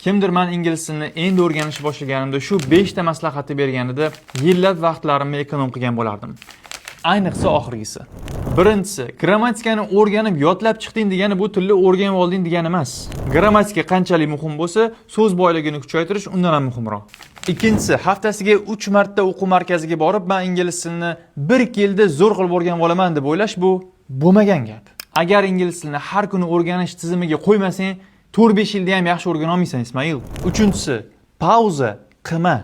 Kimdir man ingliz tilini endi o'rganishni boshlaganimda shu 5 ta maslahatni berganida, yillab vaqtlarimni эконом qilgan bo'lardim. Ayniqsa oxirgisi. Birinchisi, grammatikani o'rganib, yodlab chiqding degani bu tilni o'rganib olding degani emas. Grammatika qanchalik muhim bo'lsa, so'z boyligini kuchaytirish undan ham muhimroq. Ikkinchisi, haftasiga 3 marta o'quv markaziga borib, man ingliz tilini bir yilda zo'r qilib o'rganib olaman deb o'ylash bu bo'lmagan gap. Agar ingliz tilini har kuni o'rganish tizimiga qo'ymasang, 4-5 yilda ham yaxshi o'rgana olmaysan, Ismoil. Uchinchisi, pauza qilma.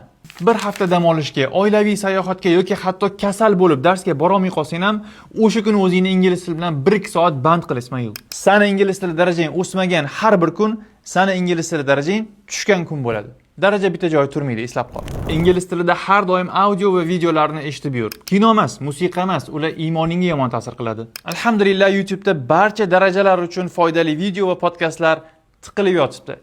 Bir hafta dam olishga, oilaviy sayohatga yoki hatto kasal bo'lib darsga borolmay qolsang ham, o'sha kuni o'zingni ingliz tili bilan 1-2 soat band qil, Ismoil. Sani ingliz tili darajang o'smagan har bir kun sani ingliz tili darajang tushgan kun bo'ladi. Daraja bitta joyda turmaydi, eslab qol. Ingliz tilida har doim audio va videolarni eshitib yur. Kino emas, musiqa emas, ular iymoningga yomon ta'sir qiladi. Alhamdulillah, YouTube'da barcha darajalar uchun foydali video va podkastlar tiqilib yotibdi.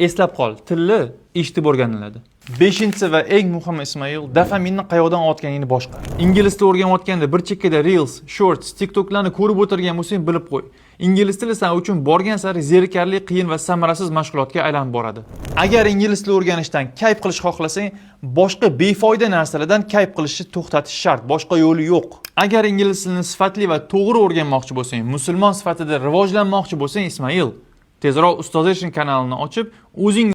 Eslab qol, tilni eshitib o'rganiladi. Beshinchisi va eng muhimi, Ismoil, dopaminni qayoqdan olayotganingni boshqar. Ingliz tili o'rganayotganda bir chekkada Reels, Shorts, TikToklarni ko'rib o'tirgan bo'lsang, bilib qo'y. Ingliz tili san uchun borgan sari zerikarli, qiyin va samarasiz mashg'ulotga aylanib boradi. Agar ingliz tili o'rganishdan kayf qilish xohlasang, boshqa befoyda narsalardan kayf qilishni to'xtatish shart, boshqa yo'li yo'q. Agar ingliz tilini sifatli va to'g'ri o'rganmoqchi bo'lsang, musulmon sifatida rivojlanmoqchi bo'lsang, Ismoil, tezroq Ustoz Eshin kanalini ochib, o'zing